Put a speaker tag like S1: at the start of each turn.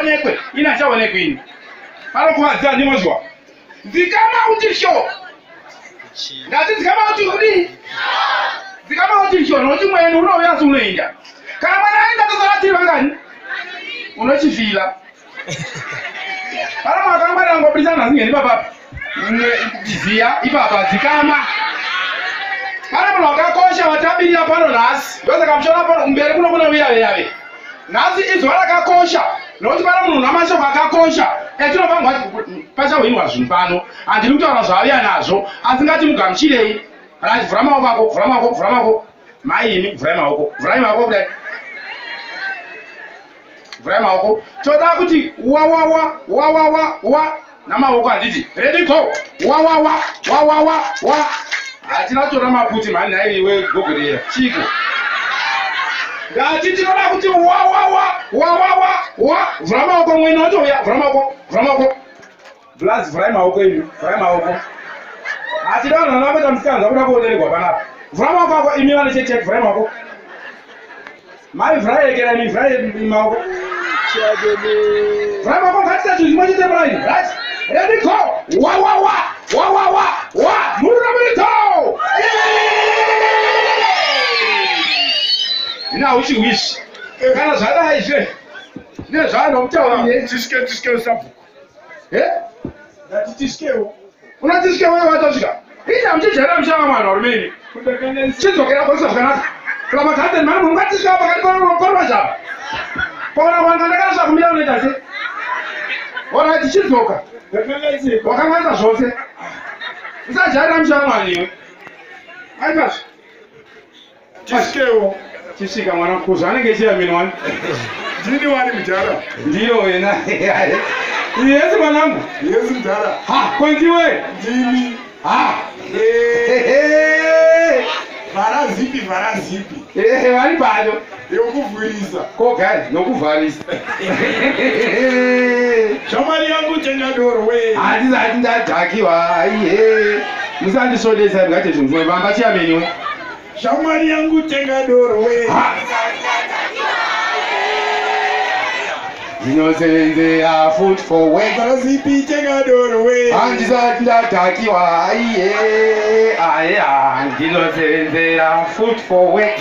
S1: uonekwe. Ini handichaonekwi ini. Panokuvadzira ndimozwa. Dzikama uti sho. Ndati dzikama uti kudii? Dzikama uti sho nokuti mwene unouya asi unoenda. Kana mwana aenda tosara tiri vangani? Unochifila. Pana mwakangwarira ngobudisa nhasi ngeni ipapapa. Ziya ipapa dzikama. Pane munhu wakakosha watabirira pano nhasi. Ndosaka muchiona pano mberi kuno kune uya yave. Nhasi izuva rakakosha nokuti pane munhu una mashoko akakosha etinofanirwa pachahwinwa zvinhu pano. Handidi kutaura zvaauya nazvo asi ngatimugamuchirei. Right, vhura maoko ako, vhura maoko, vhura maoko. Mai imi, vhurai maoko, vhurai maoko kudai. Vhurai maoko. Toda kuti wa wa wa wa wa wa wa namaoko handiti. Ready go. Wa wa wa wa wa wa wa. Hatina kutora maputi mhani nhai iwe gogodera. Chiko. Ngati tinoda kuti wa wa wa wa wa wa wa. Vhura maoko mwene watouya. Vhura maoko. Vhura maoko. Blaz vhurai maoko imi. Vhurai maoko. Hatida vanhu vanoda kuita musikanzwa kuda kuonererwa panapa. Vhura maoko ako imi vane check check vhurai maoko. Mai vhurai rekera imi vhurai maoko. Vhurai maoko ngatiita chinhu chimwe chete muraini. Right? Ready go. Wa wa wa wa wa wa wa. Murura murito. Ina uchiwishi. Kana zvadai zve. Zvine zvaanotaura.
S2: Tisvike tisvike sabhuku.
S1: Eh?
S2: Ndati tisvikewo.
S1: Unati wewe watosvika. Ita muchijaira mushava mwana varume imi. Chidzokera kuisa zvakanaka. Kana magadheni mani munhu ngatisvika pakati porwazhava. Paona vanhu ndakasvika kumira unoita sei? Ona tichidzoka. Wakanganisa zvose. Usajaira mushava mwana iwe. Aitazve.
S2: Tisvikewo.
S1: Chisvika mwana kuzva anenge chairman wani.
S2: Ndini wani mudhara.
S1: Ndiyo wena. Yesi mwanangu.
S2: Yesi mudhara.
S1: Ha, kwendiwe.
S2: Ndini.
S1: Ha.
S2: Vhara zipi, vhara zipi.
S1: Vari pano.
S2: Yokuvhurisa.
S1: Ko guys, nokuvharisa.
S2: Shamwari yangu tenga doro we.
S1: Handisati ndadhakiwa. Aihe. Musandisvodesa ngati zvinhu vamba chairman we.
S2: Shamwari yangu tenga doro we.
S1: Ha. Ndinosenzera food for work.
S2: Vhara zipi tenga doro we.
S1: Handisati ndadhakiwa. Aihe. Aiya, ndinosenzera food for work.